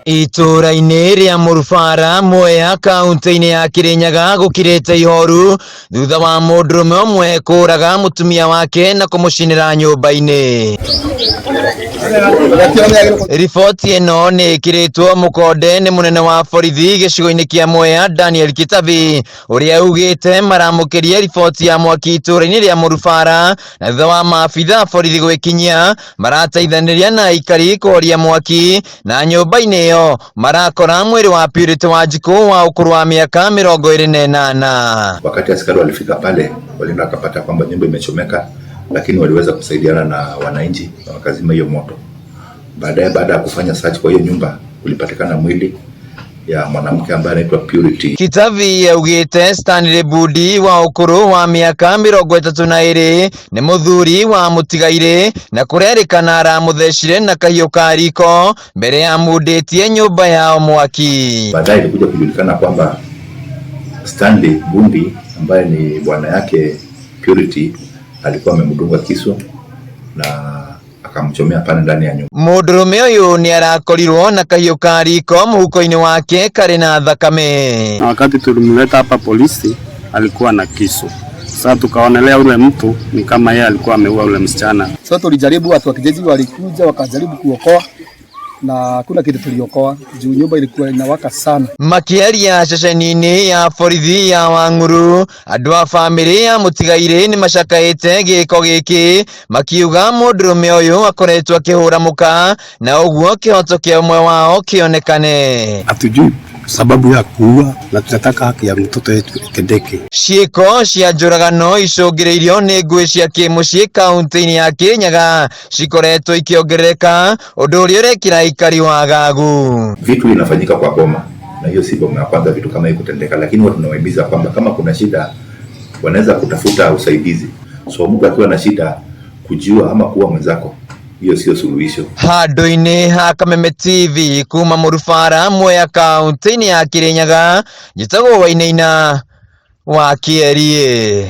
Itũũra-inĩ rĩa Mũrubara, Mwea, kaunti-inĩ ya Kirinyaga gũkirĩte ihoru thutha wa mũndũrũme ũmwe kũraga mũtumia wake na kũmũcinĩra nyũmba-inĩ. Riboti ĩno nĩ ĩkĩrĩtwo mũkonde nĩ mũnene wa borithi gĩcigo-inĩ kĩa Mwea Daniel Kitavi, ũrĩa augĩte maramũkĩria riboti ya mwaki itũũra-inĩ rĩa Mũrubara, na thutha wa maabitha a borithi gwĩkinyia marateithanĩria na aikari kũhoria mwaki, na nyũmba-inĩ ĩyo marakora mwĩrĩ wa Purity Wanjikũ wa ũkũrũ wa mĩaka 28. Wakati askari walifika pale, walienda wakapata kwamba nyumba imechomeka, lakini waliweza kusaidiana na wananchi na wakazima hiyo moto. Baadaye, baada ya kufanya search kwa hiyo nyumba, kulipatikana mwili ya mwanamke ambaye anaitwa Purity. Kitavi augĩte Stanley Budi wa ũkũrũ wa mĩaka 32 nĩ mũthuri wa mũtigairĩ na kũrerĩkana aramũthecire na kahiũ ka riko mbere ya mundĩtie nyũmba yao mwaki. Baadaye ilikuja kujulikana kwamba Stanley Bundi ambaye ni bwana yake Purity alikuwa amemdunga kisu na akamchomea pale ndani ya nyumba. Mũndũrũme ũyũ nĩ arakorirwo na kahiũ ka riko mũhuko-inĩ wake karĩ na thakame. Na wakati tulimleta hapa polisi alikuwa na kisu. Sasa tukaonelea ule mtu ni kama yeye alikuwa ameua ule msichana. Sasa tulijaribu, watu wa kijiji walikuja wakajaribu kuokoa na hakuna kitu tuliokoa juu nyumba ilikuwa inawaka sana. Makĩaria ceceni-inĩ ya borithi ya Wang'uru, andũ a bamĩrĩ ya mũtigairĩ nĩ macakaĩte gĩko gĩkĩ, makiuga mũndũrũme ũyũ akoretwo akĩhũra mũka na ũguo kĩhoto kĩa ũmwe wao kĩonekane. Hatujui sababu ya kuua na tunataka haki ya mtoto wetu itendeke. Ciĩko cia njũragano icũngĩrĩirio nĩ ngũĩ cia kĩmũciĩ kaunti-inĩ ya Kirinyaga cikoretwo ikĩongerereka, ũndũ ũrĩa ũrekĩra aikari wagagu. Vitu inafanyika kwa boma, na hiyo si boma ya kwanza vitu kama hiyo kutendeka, lakini huwa tunawahimiza kwamba kama kuna shida wanaweza kutafuta usaidizi. So mtu akiwa na shida, kujiua ama kuua mwenzako, hiyo sio suluhisho. Handũ-inĩ ha Kameme TV kuma Mũrubara, Mwea, kaunti-inĩ ya Kirinyaga, njĩtagwo Wainaina wa Kĩerie.